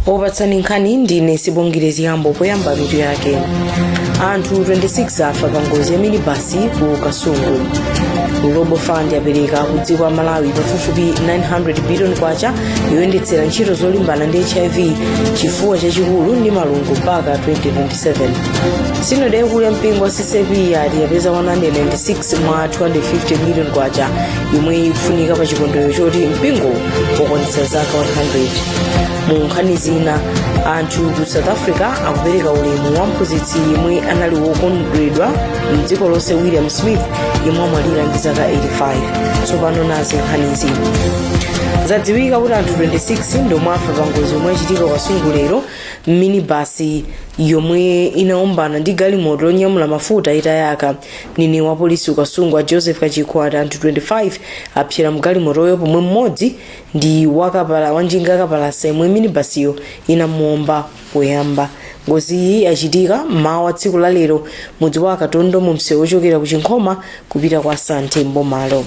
Opatsani nkhani ndine Sibongile Ziyambo. Poyamba, mitu yake. Anthu 26 afa pa ngozi ya minibasi ku Kasungu. Global Fund yapereka ku dziko la Malawi pafupifupi 900 billion kwacha yoyendetsera ntchito zolimbana ndi HIV, chifuwa chachikulu ndi malungo mpaka 2027. Sinodi yaikulu ya mpingo wa CCAP yati yapeza 196 mwa 250 million kwacha yomwe ikufunika pa chikondwerero choti mpingo wakwanitsa zaka 100. Mu nkhani zina, anthu ku South Africa akupereka ulemu wa mphunzitsi yemwe anali wokondedwa mdziko lonse, William Smith, yemwe amwalira ndi zaka 85. Tsopano nazi nkhanizi. Zadziwika kuti anthu 26 ndomwe afa pa ngozi yomwe yachitika Kasungu lero, minibasi yomwe inaombana ndi galimoto lonyamula mafuta itayaka. Mneneri wa polisi Kasungu a Joseph Kachikho ati anthu 25 apsera mgalimotoyo, pomwe mmodzi ndi wakapala wanjinga yakapalasa yomwe minibasiyo inamuomba poyamba. Ngozi iyi yachitika mmawa tsiku la lero mudzi wa Katondo, mu msewu wochokera ku Chinkhoma kupita kwa Santhe mbomalo.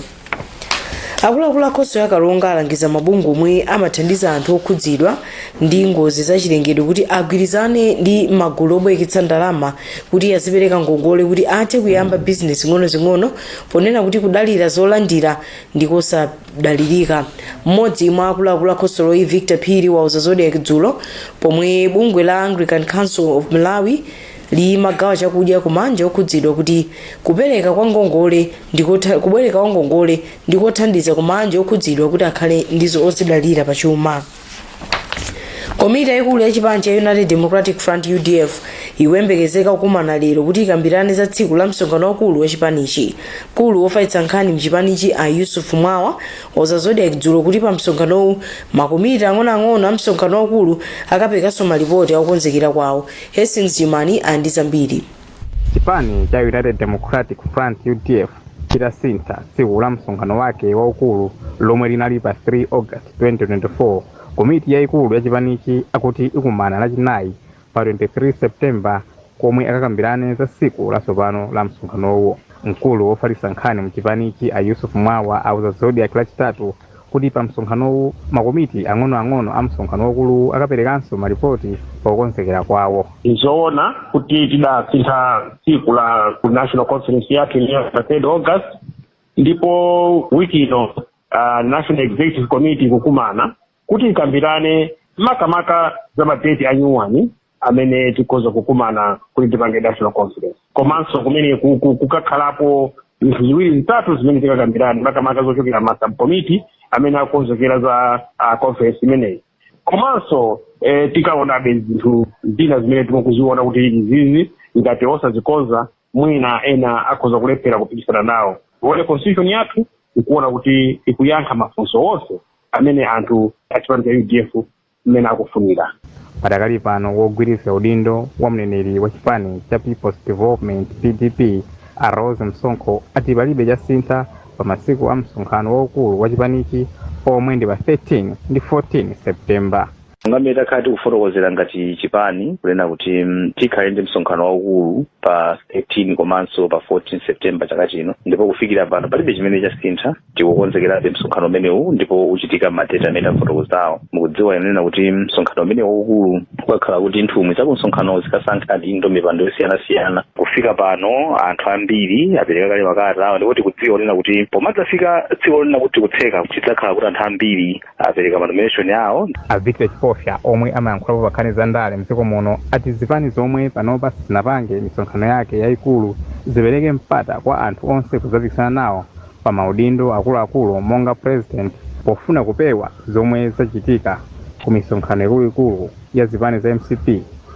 Akuluakulu a khonsolo ya Karonga alangiza mabungwe omwe amathandiza anthu okhudzidwa ndi ngozi zachilengedwe kuti agwirizane ndi magulu obwereketsa ndalama kuti azipereka ngongole kuti athe kuyamba bizinesi ng'onozing'ono, ponena kuti kudalira zolandira ndikosadalirika. Mmodzi mwa akuluakulu a khonsoloyi, Victor Phiri, wauza Zodiak dzulo pomwe bungwe la Anglican Council of Malawi limagawa chakudya kumanja okhudzidwa kuti kupereka kwa ngongole kubwereka kwa ngongole ndikothandiza kumanja okhudzidwa kuti akhale ndizo ozidalira pachuma. Komiti yayikulu ya chipani cha United Democratic Front, UDF, ikuyembekezeka kukumana lero kuti ikambirane za tsiku la msonkhano waukulu wa chipanichi. Mkulu wofalitsa nkhani mchipanichi, a Yusuf Mwawa, wauza Zodiak dzulo kuti pa msonkhanowu makomiti ang'onoang'ono a msonkhano waukulu akaperekanso malipoti akukonzekera kwawo. Hastings Jimani ali ndi zambiri. Chipani cha United Democratic Front, UDF, chitasintha tsiku la msonkhano wake waukulu lomwe linali pa 3 August 2024, komiti yayikulu ya chipanichi akuti ikumana Lachinayi pa 23 September komwe akakambirane za tsiku latsopano la msonkhanowo. Mkulu wofalitsa nkhani mchipanichi, a Yusuf Mwawa, auza Zodiak Lachitatu kuti pa msonkhanowu makomiti ang'onoang'ono a msonkhano waukuluwu akaperekanso malipoti pakukonzekera kwawo. Nzoona kuti tidasintha tsiku la ku national conference yathu iliyo pa 3 August, ndipo wiki ino National Executive Committee ikukumana kuti ikambirane makamaka za madeti anyuwani amene tikhoza kukumana kuti tipange national conference, komanso kumene kukakhalapo zinthu ziwiri zitatu zimene tikakambirane, makamaka zochokera ma subcommittee amene akukonzekera za conference imeneyi, komanso tikaonabe zinthu zina zimene tikuziona kuti izizi ngati osazikonza mwina ena akhoza kulephera kupikisana nawo. Tione constitution yathu ikuona kuti ikuyankha mafunso onse amene anthu achipani cha UDF mmene akufunira. Padakali pano, wogwirizira udindo wa mneneri wa chipani cha People's Development, PDP, a Rose Msonkho, ati palibe chasintha pa masiku a msonkhano waukulu wa chipanichi omwe ndi pa 13 ndi 14 September. Ngamene takhala tikufotokozera ngati chipani kunena kuti tikhale ndi msonkhano waukulu pa 13 komanso pa 14 September chaka chino, ndipo kufikira pano palibe chimene chasintha. Tikukonzekerabe msonkhano umenewu ndipo uchitika madeti amene tafotokozawo. Mukudziwa inena kuti msonkhano umene waukulu ukakhala kuti nthumwi za kumsonkhano zikasankha adindo mipando yosiyanasiyana. Kufika pano anthu ambiri apereka kale makalata awo, ndipo tikudziwa kunena kuti pomadzafika tsiku lonena kuti kutseka chidzakhala kuti anthu ambiri apereka ma nomination awo. A Victor Chipofya, omwe amayankhulapo pa nkhani za ndale mdziko muno, ati zipani zomwe panopa sizinapange misonkhano yake yayikulu zipereke mpata kwa anthu onse kudzapikisana nawo pa maudindo akuluakulu monga president, pofuna kupewa zomwe zachitika ku misonkhano ikuluikulu ya zipani za MCP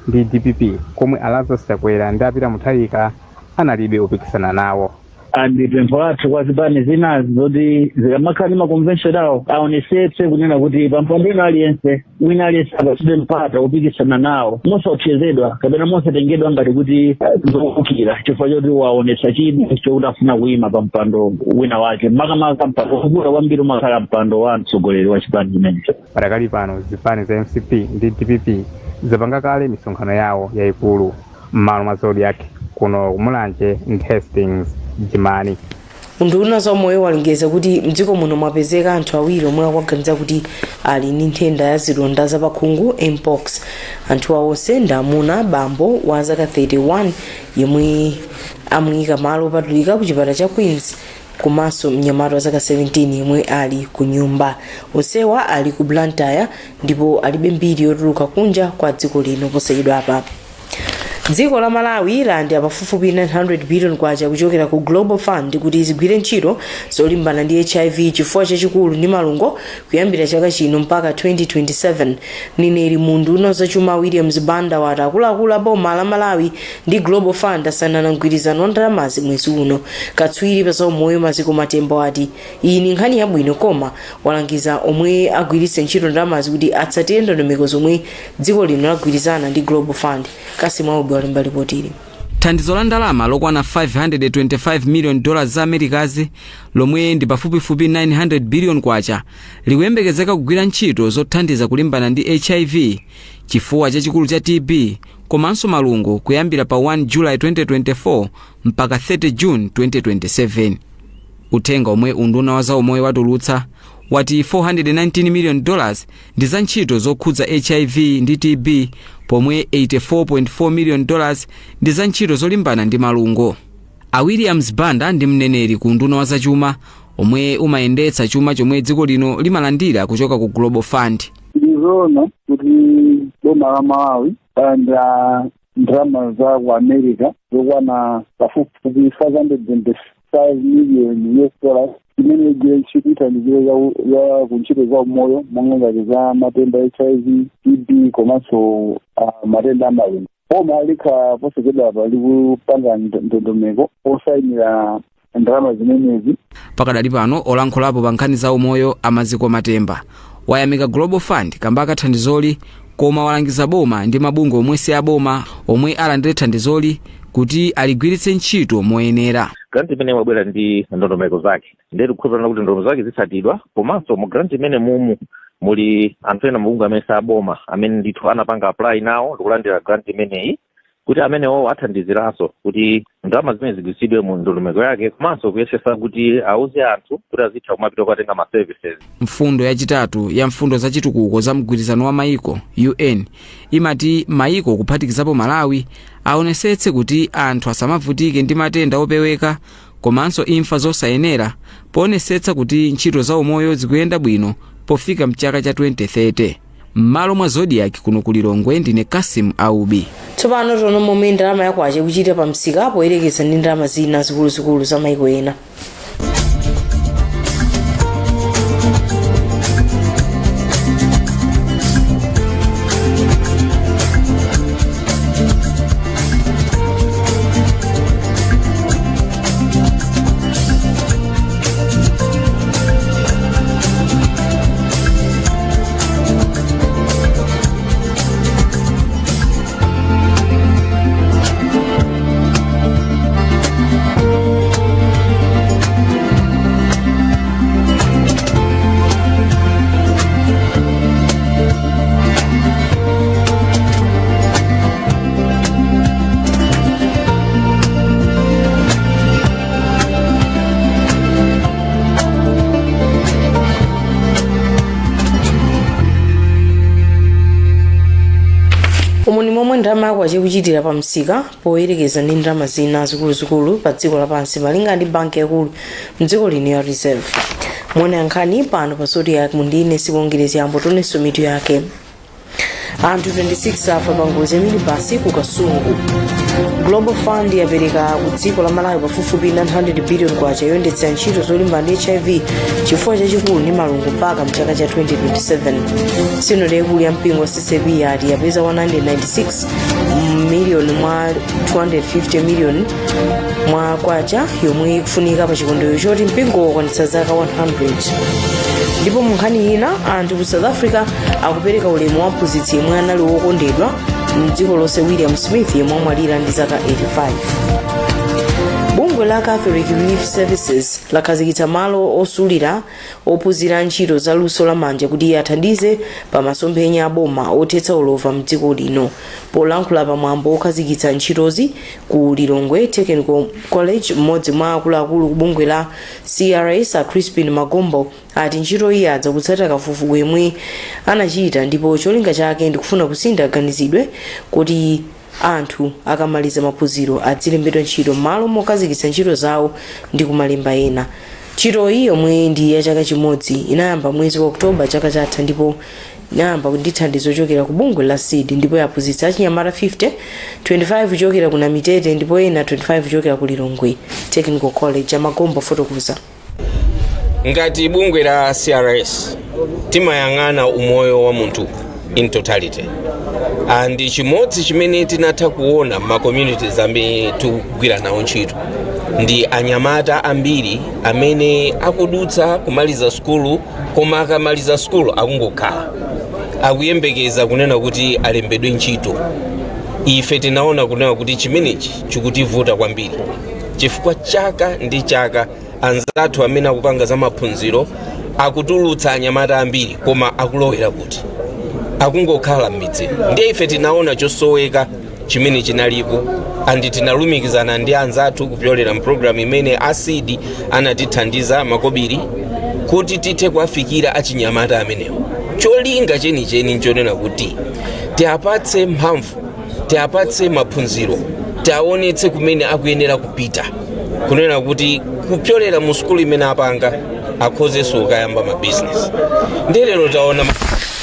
ndi DPP, komwe a Lazarus Chakwera ndi a Peter Mutharika analibe opikisana nawo. And pempho lathu kwa zipani zinazi zoti zikamakhala ndi ma convention awo, aonesetse kunena kuti pampando ina aliyense, wina aliyense apatsidwe mpata wopikisana nawo mosaopsezedwa kapena mosatengedwa ngati kuti zowukira chifukwa choti waonetsa chidwi chokuti afuna kuyima pa mpando wina wake, makamaka mpando wokula kwambiri umakhala mpando wa mtsogoleri wa chipani chimenecho. Padakali pano zipani za MCP ndi DPP zapanga kale misonkhano yawo yayikulu. M'malo mwa Zodiak kuno kumulanje ndi Hastings Jimani. Unduna za umoyo walengeza kuti mdziko muno mwapezeka anthu awiri omwe akuganiza kuti ali ndi nthenda ya zilonda zapakhungu, mpox. Anthu onse ndi amuna, bambo wa zaka 31 yemwe amuyika malo opatulika ku chipatala cha Queens, komanso mnyamata wa zaka 17 yemwe ali ku nyumba. Onsewa ali ku Blantyre ndipo alibe mbiri yotuluka kunja kwa dziko lino posachedwapa. Dziko la Malawi lalandira pafupifupi 900 billion kwacha kuchokera ku Global Fund kuti zigwire ntchito zolimbana ndi HIV, chifuwa chachikulu ndi malungo kuyambira chaka chino mpaka 2027. Mneneri mu unduna zachuma Williams Banda wati akuluakulu a boma la Malawi ndi Global Fund asayinana mgwirizano wa ndalamazi mwezi uno. Katswiri pa zaumoyo Maziko Matemba wati iyi ndi nkhani yabwino, koma walangiza omwe agwiritse ntchito ndalamazi kuti atsatire ndondomeko zomwe dziko lino lagwirizana ndi Global Fund. Kasimu Aubi walemba lipotili. Thandizo la ndalama lokwana 525 million dollars za Amerikazi, lomwe ndi pafupifupi 900 billion kwacha, likuyembekezeka kugwira ntchito zothandiza kulimbana ndi HIV, chifuwa chachikulu cha TB komanso malungo kuyambira pa 1 July 2024 mpaka 30 June 2027. Uthenga omwe unduna wa zaumoyo watulutsa wati 419 million dollars ndi za ntchito zokhudza HIV ndi TB, pomwe 84.4 million dollars ndi za ntchito zolimbana ndi malungo. A Williams Banda ndi mneneri ku unduna wa zachuma omwe umayendetsa chuma chomwe dziko lino limalandira kuchoka ku Global Fund. Ndizoona kuti boma la Malawi lalandira ndalama za ku America zokwana pafupifupi 525 million US dollars, imene igwire ntchito, ithandizire za ku ntchito za umoyo monga ngati za matenda HIV, TB komanso matenda amalungo. Boma likhala posachedwapa likupanga ndondomeko osayinira ndalama zimenezi. Pakadali pano, olankhulapo pa nkhani za umoyo a Maziko Matemba wayamika Global Fund kamba ka thandizoli, koma walangiza boma ndi mabungwe omwe si aboma omwe alandire thandizoli kuti aligwiritse ntchito moyenera. Grant imene imabwera ndi ndondomeko zake, ndiye tikukhulupirira kuti ndondomeko zake zitsatidwa. Komanso mu grant imene mumu muli anthu ena, mabungwe amene saboma, amene ndithu anapanga apply nawo ndikulandira grant imeneyi, kuti amenewo athandiziranso kuti ndalama zimene zigwiritsidwe mu ndondomeko yake, komanso kuyesesa kuti auze anthu kuti azitha kumapita kukatenga ma services. Mfundo yachitatu ya mfundo za chitukuko za mgwirizano wa maiko, UN, imati maiko kuphatikizapo Malawi aonesetse kuti anthu asamavutike ndi matenda opeweka komanso imfa zosayenera, poonetsetsa kuti ntchito za umoyo zikuyenda bwino pofika mchaka cha 2030. M'malo mwa Zodiak kuno ku Lilongwe, ndine Kasim Aubi. Tsopano tione momwe ndalama yakwacha ikuchita pa msika poyerekeza ndi ndalama zina zikuluzikulu za maiko ena. Umu ndi momwe ndalama yakwacha ikuchitira pa msika poyerekeza ndi ndalama zina zikuluzikulu pa dziko lapansi, malinga ndi banki yakulu mdziko lino ya Reserve. Muone nkhani pano pa Zodiak mundine Sibongile Zgambo. Tionenso mitu yake. Anthu 26 afa pa ngozi ya minibasi ku Kasungu. Global Fund yapereka ku dziko la Malawi pafupifupi 900 billion kwacha yoyendetsera ntchito zolimbana ndi HIV, chifuwa chachikulu ndi malungo mpaka mchaka cha 2027. Sinodi yaikulu ya mpingo wa CCAP yati yapeza 196 miliyoni mwa 250 miliyoni mwa kwacha yomwe ikufunika pa chikondwerero choti mpingo wakwanitsa zaka 100. Ndipo mu nkhani ina, anthu ku South Africa akupereka ulemu wa mphunzitsi yemwe anali wokondedwa mdziko lonse, William Smith, yemwe amwalira ndi zaka 85. Bungwe Bungwe la Catholic Relief Services lakhazikitsa malo osulira ophunzira ntchito za luso lamanja kuti athandize pa masomphenya a boma othetsa ulova mdziko lino. Polankhula pamwambo okhazikitsa ntchitozi ku Lilongwe Technical College, mmodzi mwa akuluakulu ku bungwe la CRS, a Crispin Magombo, ati ntchito iyi adza kutsatira kafukufuku yemwe anachita, ndipo cholinga chake ndikufuna kusintha ganizidwe kuti anthu akamaliza maphunziro adzilembedwa ntchito m'malo mokhazikitsa ntchito zawo ndi kumalemba ena. Ntchitoyi, yomwe ndi ya chaka chimodzi, inayamba mwezi wa Oktoba chaka chatha ndipo inayamba ndi thandizo lochokera ku bungwe la SEED, ndipo yaphunzitsa achinyamata 50, 25 kuchokera ku Namitete ndipo ena 25 kuchokera ku Lilongwe Technical College. Amagombo fotokoza. Ngati bungwe la CRS timayang'ana umoyo wa munthu in totality, and chimodzi chimene tinatha kuona ma communities amene tikugwira nawo ntchito ndi anyamata ambiri amene akudutsa kumaliza sukulu, koma akamaliza sukulu akungokhala akuyembekeza kunena kuti alembedwe ntchito. Ife tinaona kunena kuti chimenechi chikutivuta kwambiri, chifukwa chaka ndi chaka anzathu amene akupanga za maphunziro akutulutsa anyamata ambiri, koma akulowera kuti akungokhala m'midzimu. Ndiye ife tinaona chosoweka chimene chinalipo, and tinalumikizana ndi anzathu kupyolera mpulogalamu imene a SEED anatithandiza makobiri kuti tithe kuwafikira achinyamata amenewo. Cholinga chenicheni nchonena kuti tiapatse mphamvu, tiapatse maphunziro, tiaonetse kumene akuyenera kupita, kunena kuti kupyolera mu sukulu imene apanga akhozenso kukayamba mabizinesi. Ndiye lero taona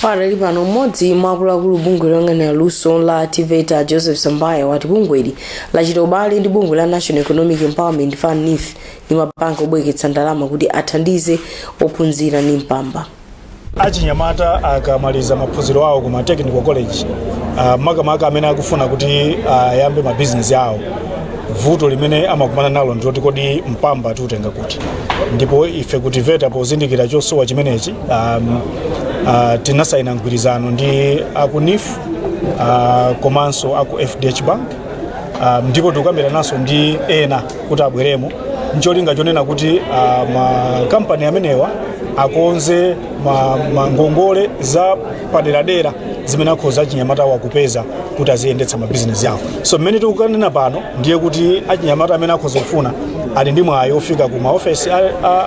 Padali pano, mmodzi mwa akuluakulu bungwe loyang'anira luso la TEVETA, Joseph Sambaya, wati bungweli lachita ubale ndi bungwe la National Economic Empowerment Fund, NEEF, ndi mabanki obwereketsa ndalama kuti athandize ophunzira ndi mpamba. Achinyamata akamaliza maphunziro awo kuma technical college, makamaka amene akufuna kuti ayambe mabizinesi awo, vuto limene amakumana nalo ndiloti kodi mpamba tiutenga kuti? Ndipo ife ku TEVETA, pozindikira chosowa chimenechi, tinasayina mgwirizano ndi aku NEEF komanso aku FDH Bank, ndipo tikukambirana ndi ena kuti abweremo ncholinga chonena kuti makampani amenewa akonze ma ngongole za paderadera zimene akhoza achinyamata wakupeza kuti aziyendetsa mabizinesi awo. So mmene tikukanena pano, ndiye kuti achinyamata amene akhoza kufuna ali ndi mwayi ofika ku maofesi a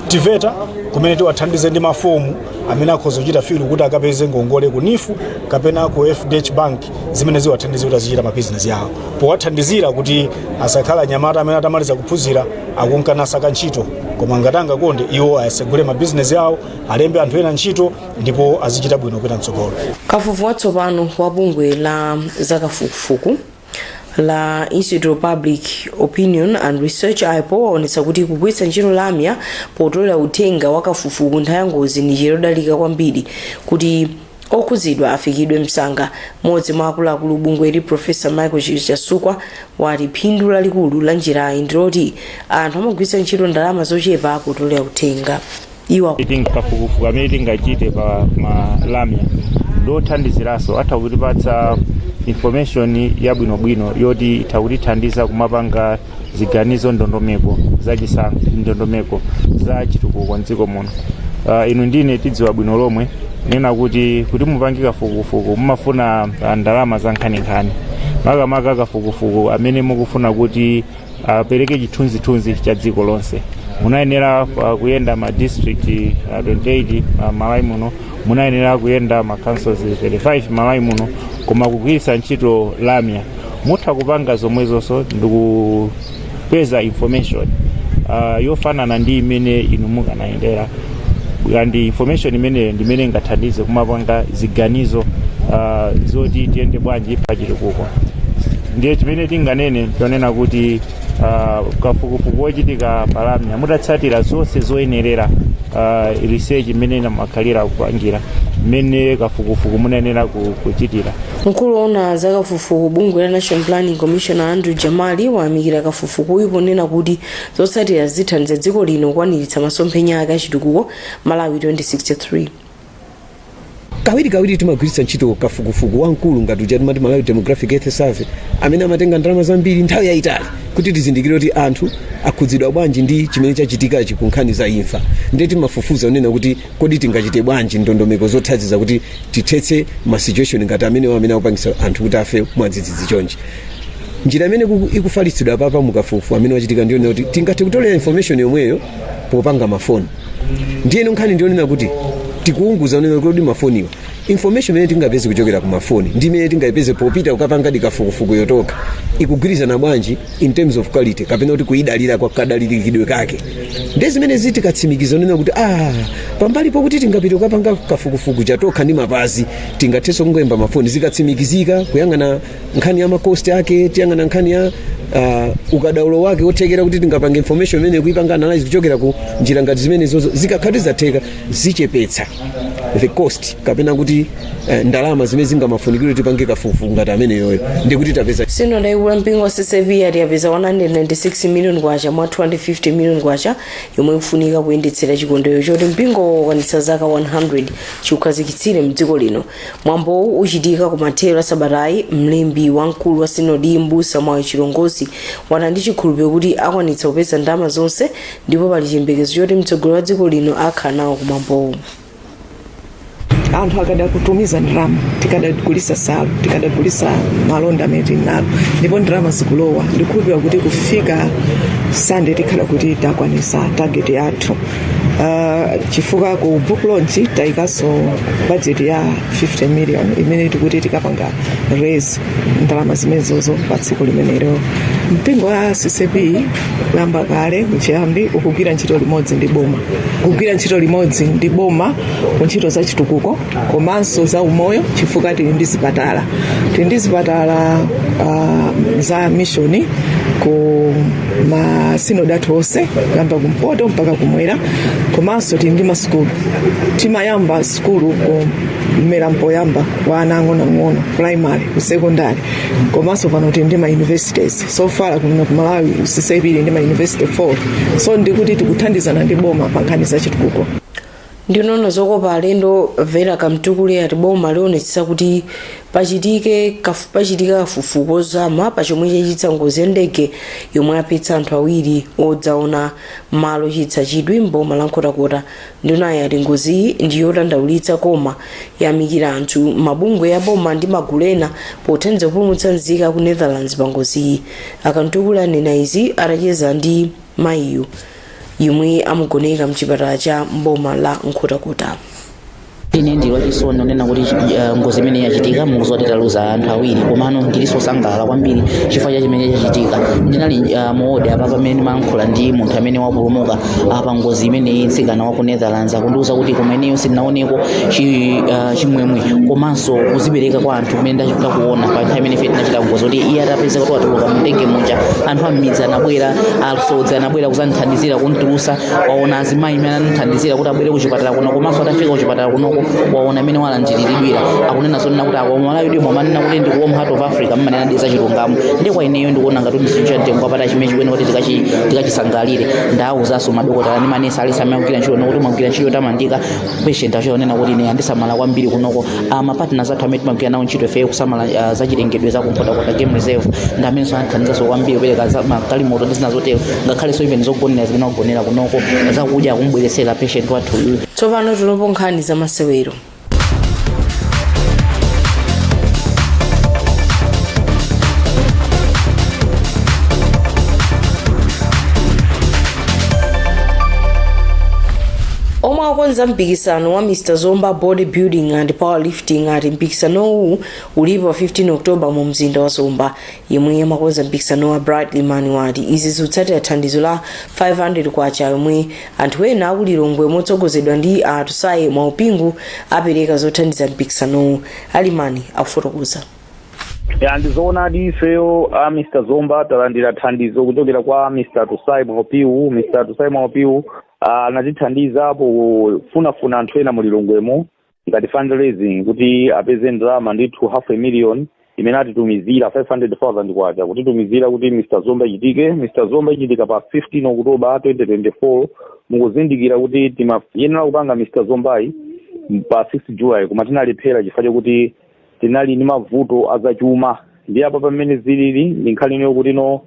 TEVETA, kumene tiwathandize ndi mafomu amene akhoza kuchita fill kuti akapeze ngongole ku NEEF kapena ku FDH Bank, zimene ziwathandize kuti azichita mabizinesi awo, powathandizira kuti asakhala anyamata amene atamaliza kuphunzira akunkanasaka ntchito, koma ngati angakonde iwo asegule mabizinesi awo, alembe anthu ena ntchito ndipo azichita bwino kupita mtsogolo. Kafukufuku watsopano wa bungwe la zakafukufuku la Institute of Public Opinion and Research, IPOR, waonetsa kuti kugwiritsa ntchito lamya potolera uthenga wa kafukufuku nthawi ya ngozi ndi njira yodalirika kwambiri kuti okhuzidwa afikidwe msanga. Mmodzi mwa akuluakulu bungweli, Professor Michael Chasukwa, wati phindu lalikulu la njirayi ndiloti anthu amagwiritsa ntchito ndalama zochepa potolera uthenga. Iwo Kafukufuku amene tingachite pa malamya ndothandiziranso atha kutipatsa information yabwinobwino yoti itha kutithandiza kumapanga ziganizo, ndondomeko zachisankho, ndondomeko za chitukuko mdziko muno. Inu ndine tidziwa bwino lomwe nena kuti mupange kafukufuku mumafuna ndalama za nkhaninkhani, makamaka kafukufuku amene mukufuna kuti apereke chithunzithunzi cha dziko lonse. Munayenera kuyenda ma district 28 Malawi muno, munayenera kuyenda ma councils 35 Malawi muno, koma kugwiritsa ntchito lamya mutha kupanga zomwezonso ndikupeza information yofanana ndi imene inu mukanayendera, and information imeneyo ndimene ingathandize kumapanga ziganizo zoti tiyende bwanji pachitukuko. Ndiye chimene tinganene chonena kuti kafukufuku wochitika palamya, mutatsatira zonse zoyenerera, research imene inamakhalira kupangira mmene kafukufuku munayenera kuchitira. Mkulu woona za kafukufuku bungwe la National Planning Commission, Andrew Jamali, wayamikira kafukufukuyu ponena kuti zotsatira zithandiza dziko lino kukwaniritsa masomphenya ake achitukuko Malawi 2063. Kawirikawiri timagwiritsa ntchito kafukufuku wamkulu ngati uja timati Malawi Demographic Health Survey, amene amatenga ndalama zambiri, nthawi yayitali. Kuti tizindikire kuti anthu akhudzidwa bwanji ndi chimene chachitikachi ku nkhani za imfa, ndiye timafufuza kunena kuti kodi tingachite bwanji ndondomeko zothandiza kuti tithetse ma situation ngati amenewo amene akupangisa anthu kuti afe mwadzidzidzi chonchi. Njira imene ikufalitsidwa apapa mukafukufuku amene wachitika ndiyonena kuti tingathe kutolera information yomweyo popanga mafoni. Ndiyeno nkhani ndiyonena kuti tikuunguza kunena kuti mafoniwa, information imene tingapeze kuchokera ku mafoni ndi imene tingayipeze popita kukapanga kafukufuku yotokha ikugwirizana bwanji in terms of quality, kapena kuti kuyidalira kwa kadalirikidwe kake. Ndi zimene zitikatsimikiza kunena kuti pambali pokuti tingapite kukapanga kafukufuku chatokha ndi mapazi, tingathenso kungoyimba mafoni. Zikatsimikizika, kuyang'ana nkhani ya ma cost ake, tiyang'ana nkhani ya ukadaulo wake wothekera kuti tingapange information imene kuipanga analyze kuchokera ku njira ngati zimenezozo, zikakhala zatheka, zichepetsa the cost, kapena kuti ndalama zimene zingamafunikire tipange kafukufuku ngati ameneyoyo, ndikuti tapeza. Sinodi yaikulu ya mpingo wa CCAP yati yapeza 196 million kwacha mwa 250 million kwacha yomwe ikufunika kuyendetsera chikondwerero choti mpingo wakwanitsa zaka 100 chiukhazikitsire mdziko lino. Mwambowu uchitika kumathero a sabatayi. Mlembi wamkulu wa sinodi, Mbusa Mwayi Chilongozi, wati ndi chikhulupiriro kuti akwanitsa kupeza ndalama zonse ndipo pali chiyembekezo choti mtsogoleri wa dziko lino akhala nawo kumwambowu. Anthu akadakutumiza ndalama, tikadagulisa nsalu, tikadagulisa malonda amene tili nalo, ndipo ndalama zikulowa. Ndikukhulupirira kuti kufika Sunday tikhala kuti takwanisa target yathu, chifukwa ku book launch tayikanso budget ya 50 million imene tikuti tikapanga raise ndalama zimenezozo pa tsiku limenelo. Mpingo wa CCAP kuyamba kale kuchiyambi ukugwira ntchito limodzi ndi boma, kugwira ntchito limodzi ndi boma ku ntchito za chitukuko komanso za umoyo, chifukwa tili ndi zipatala, za mishoni ku masinodi athu onse kuyamba kumpoto mpaka kumwera, komanso tili ndi masukulu. Timayamba sukulu ku mmera mpoyamba wa ana ang'onoang'ono, primary, ku secondary, komanso pano tili ndi ma universities. So far kuno ku Malawi CCAP ili ndi ma university 4. So ndikuti tikuthandizana ndi boma pa nkhani za chitukuko. Nduna yokopa alendo Vera Kamtukule ati boma lionetsetsa kuti pachitika kafukufuku ozama pa chomwe chachititsa ngozi ya ndege yomwe yaphetsa anthu awiri odzaona malo ochititsa chidwi m'boma la Nkhotakota. Ndunayi yati ngoziyi ndi yodandaulitsa koma yamikira anthu, mabungwe ya boma ndi magulu ena pothandiza kupulumutsa nzika ku Netherlands pa ngoziyi. A Kamtukule anena izi atacheza ndi mayiyu yemwe amugoneka mchipatala cha mboma la Nkhotakota. Ine ndili wachisoni onena kuti ngozi imene yachitika, mukudziwa kuti taluza anthu awiri, komano ndilinso wosangalala kwambiri chifukwa cha chimene chachitika. Ndinali mu ward apa pamene ndimayankhula ndi munthu amene wapulumuka pa ngozi imeneyi, mtsikana wa ku Netherlands, akundiuza kuti koma ineyo sindinaoneko chimwemwe komanso kuzipereka kwa anthu kumene ndakuona pa nthawi imene ife tinachita ngozi, kuti iye atapeza kuti watuluka mu ndege muja, anthu am'midzi anabwera, asodzi anabwera kuzamthandizira kumtulusa, waona azimayi amene anamthandizira kuti abwere kuchipatala kuno, komanso atafika kuchipatala kunoko waona amene walandiriridwira. Akunena zonena kuti a Malawi ndi mumanena kuti ndi warm heart of Africa, mmanena ndi zachilungamo. Ndi kwa ineyo ndikuona ngati ndi chinthu cha mtengo wapatali chimene chikuyenera kuti tikachisangalire. Ndawuzanso madokotala ndi manesi alisi amene akugwira ntchito kuti mwagwira ntchito yotamandika. Patient achionena kuti ine andisamala kwambiri kunoko. Ma partners athu amene timagwira nawo ntchito ifeyo kusamala zachilengedwe za kuNkhotakota Game Reserve ndi amenenso anathandizanso kwambiri kupereka za magalimoto ndi zina zotero, ngakhalenso even zogonera zimene akugonera kunoko, zakudya akumubweretsera patient wathu uyu. Tsopano tilopo nkhani za masewero. Omwe akonza mpikisano wa Mr Zomba Bodybuilding and Powerlifting ati mpikisanowu ulipo pa 15 October mu mzinda wa Zomba. Yemwe amakonza mpikisanowu a Bright Limani wati izi zikutsatira thandizo la 500 kwacha yomwe anthu ena aku Lilongwe motsogozedwa ndi a Atusaye Mwaupingu apereka zothandiza mpikisanowu. A Limani akufotokoza. Ya, ndizoonadi, ifeyo a Mr Zomba talandira thandizo kuchokera kwa Mr Tusai Mwaopiu. Mr Tusai Mwaopiu anatithandiza pofunafuna anthu ena mu Lilongwemo ngati fundraising kuti apeze ndalama ndithu half a million imene atitumizira 500,000 kwacha kutitumizira kuti Mr Zomba ichitike. Mr Zomba ichitika pa 15 October 2024. Mukuzindikira kuti timayenera kupanga Mr Zombayi pa 6 July, koma tinalephera chifukwa chakuti tinali ndi mavuto azachuma. Ndi apa pamene zilili ndi nkhani ino yokuti no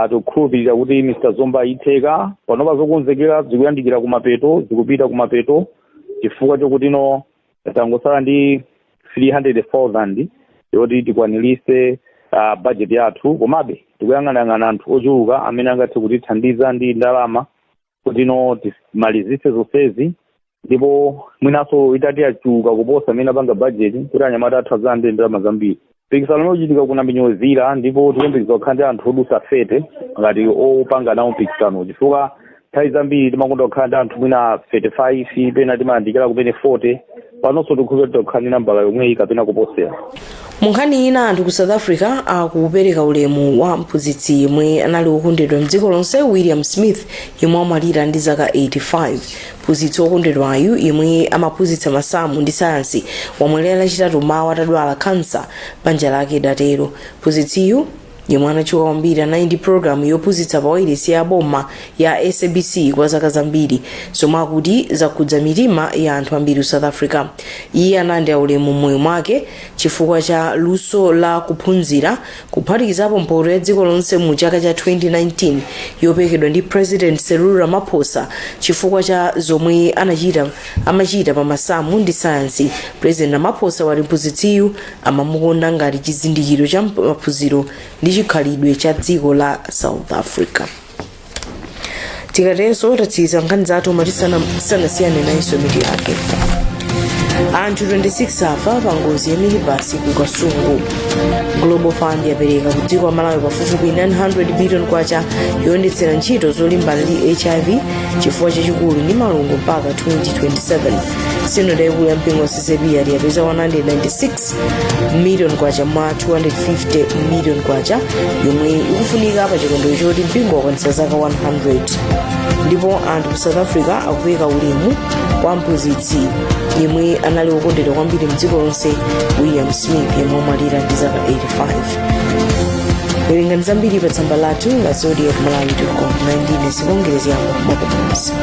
Tikukhulupirira kuti Mr Zomba itheka. Panopa zokonzekera zikuyandikira kumapeto, zikupita kumapeto, chifukwa chokuti no tangosala ndi 300,000 yoti tikwanirise budget yathu. Komabe tikuyang'anayang'ana anthu ochuluka amene angathe kutithandiza ndi ndalama kuti no timalizise zonsezi, ndipo mwinanso itati yachuluka kuposa amene apanga budget, kuti anyamata athu azalandire ndalama zambiri. Mpikisano uchitika ku Naminyozira, ndipo tikuyembekeza kukhala ndi anthu odusa 30 ngati opanga nawo mpikisano, chifukwa nthawi zambiri timakonda kukhala ndi anthu mwina 35, pena timayandikira kumene 40. Panonso tikukhulupirira kukhala ndi nambala yomweyi kapena kuposera. Mu nkhani ina, anthu ku South Africa akupereka ulemu wa mphunzitsi yemwe anali wokondedwa mdziko lonse, William Smith, yemwe wamwalira ndi zaka 85. Mphunzitsi wokondedwayu, yemwe amaphunzitsa masamu ndi sayansi, wamwalira Lachitatu mawa atadwala kansa, banja lake lidatero. Mphunzitsiyu, yemwe anatchuka kwambiri, anali ndi programu yophunzitsa pa wailesi ya boma ya SABC kwa zaka zambiri, zomwe akuti zakhudza mitima ya anthu ambiri ku South Africa. Iye analandira ulemu m'moyo mwake chifukwa cha luso la kuphunzira, kuphatikizapo mphoto ya dziko lonse mu chaka cha 2019 yoperekedwa ndi President Cyril Ramaphosa chifukwa cha zomwe anachita amachita pa masamu ndi sayansi. President Ramaphosa wati mphunzitsiyu amamukonda ngati chizindikiro cha maphunziro ndi chikhalidwe cha dziko la South Africa. Tikatenso tatsiriza nkhani zathu, koma tisanasiyane nayenso mitu yake. Anthu 26 afa pa ngozi ya minibasi ku Kasungu. Global Fund yapereka ku dziko la Malawi pafupifupi 900 billion kwacha yoyendetsera ntchito zolimbana ndi HIV, chifuwa chachikulu ndi malungo mpaka 2027. Sinodi yaikulu ya mpingo wa CCAP yati yapeza 196 million kwacha mwa 250 million kwacha yomwe ikufunika pa chikondwerero choti mpingo wakwanitsa zaka 100. Ndipo anthu ku South Africa akupereka ulemu kwa mphunzitsi yemwe anali wokondedwa kwambiri mdziko lonse, William Smith, yemwe wamwalira ndi zaka 85. Werengani zambiri pa tsamba lathu la zodiakmalawi.com. Ndine Sibongere Ziyambo, mwakomonse.